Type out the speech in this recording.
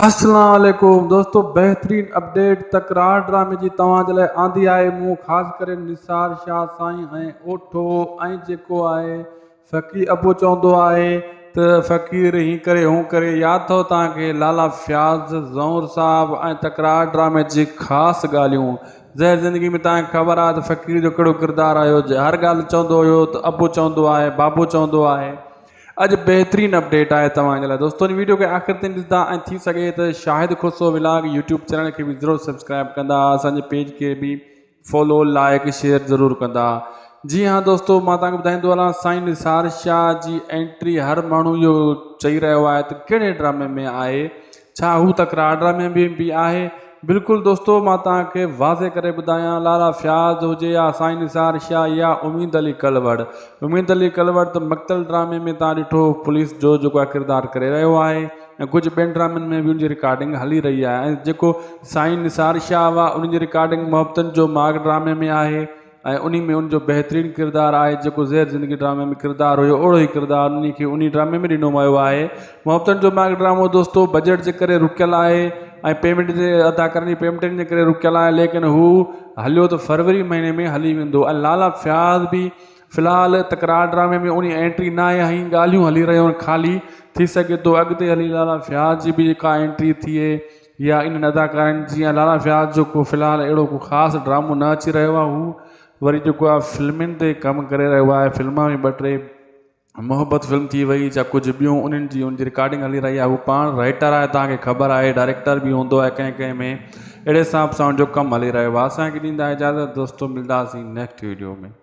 اسلام عليڪم دوستو بهترين اپڊيٽ تڪرار ڊرامي جي توهان جي لاء آندي آهي مون خاص ڪري نثار شاهه سائين ۽ اوٺو ۽ جيڪو آهي فقير ابو چوندو آهي ته فقير هين ڪري هون ڪري ياد اٿو توهان کي لالا فياض زئور صاحب ۽ تڪرار ڊرامي جي خاص ڳالهيون زهر زندگي ۾ توهان کي خبر آهي ته فقير جو ڪهڙو ڪردار آهيو هر ڳالهه چوندو هيو ته ابو چوندو آهي بابو چوندو آهي اڄ بهترين اپڊيٽ آهي توهان جي لاء دوستو هن ويڊيو کي آخر تائين ڏسندا ۽ ٿي سگهي ته Shahid Khoso vlog YouTube channel کي به ضرور سبسڪرائب ڪندا اسان جي پيج کي به فالو لائڪ شيئر ضرور ڪندا جي ها دوستو مان توهان کي ٻڌائيندو هلان سائين نثار شاهه جي انٽري هر ماڻهو اهو چئي رهيو آهي ته ڪهڙي ڊرامي ۾ آهي ڇا هو تڪرار ڊرامي ۾ به آهي؟ بلڪل دوستو مان توهان کي واضح ڪري ٻڌايان لالا فياض هجي يا سائين نثار شاهه يا اميد علي ڪلوڙ اميد علي ڪلوڙ ته مقتل ڊرامي ۾ توهان ڏٺو پوليس جو جيڪو آهي ڪردار ڪري رهيو آهي ۽ ڪجهه ٻين ڊرامن ۾ به ان جي رڪارڊنگ هلي رهي آهي ۽ جيڪو سائين نثار شاهه هئا ان جي رڪارڊنگ محبتن جو ماڳ ڊرامي ۾ آهي ۽ انهي ۾ ان جو بهترين ڪردار آهي جيڪو زهر زندگي ڊرامي ۾ ڪردار هيو اهڙو ئي ڪردار انهي کي انهي ڊرامي ۾ ڏنو ويو آهي محبتن جو ماڳ ڊرامو دوستو بجيٽ جي ڪري رڪيل آهي ۽ پيمنٽ جي اداڪارن جي پيمنٽن جي ڪري رڪيل آهي ليڪن هو هليو ته فروري مهيني ۾ هلي ويندو ۽ لالا فياض به في الحال تڪرار ڊرامي ۾ انهي انٽري ناهي هنئي ڳالهيون هلي رهيون آهن خالي ٿي سگهي ٿو اڳتي هلي لالا فياض جي به ڪا انٽري ٿئي يا انهن اداڪارن جيان لالا فياض جو ڪو في الحال اهڙو ڪو خاص ڊرامو نه اچي رهيو آهي هو وري جيڪو آهي فلمن تي ڪم ڪري رهيو آهي فلما ۾ ٻه ٽي محبت فلم ٿي وئي يا ڪجهه ٻيون انهن جي ان جي رڪارڊنگ هلي رهي آهي هو پاڻ رائٽر آهي توهان کي خبر آهي ڊائريڪٽر به هوندو آهي ڪنهن ڪنهن ۾ اهڙي حساب سان ان جو ڪم هلي رهيو آهي اسان کي ڏيندا اجازت دوستو ملداسين نيڪسٽ ويڊيو ۾.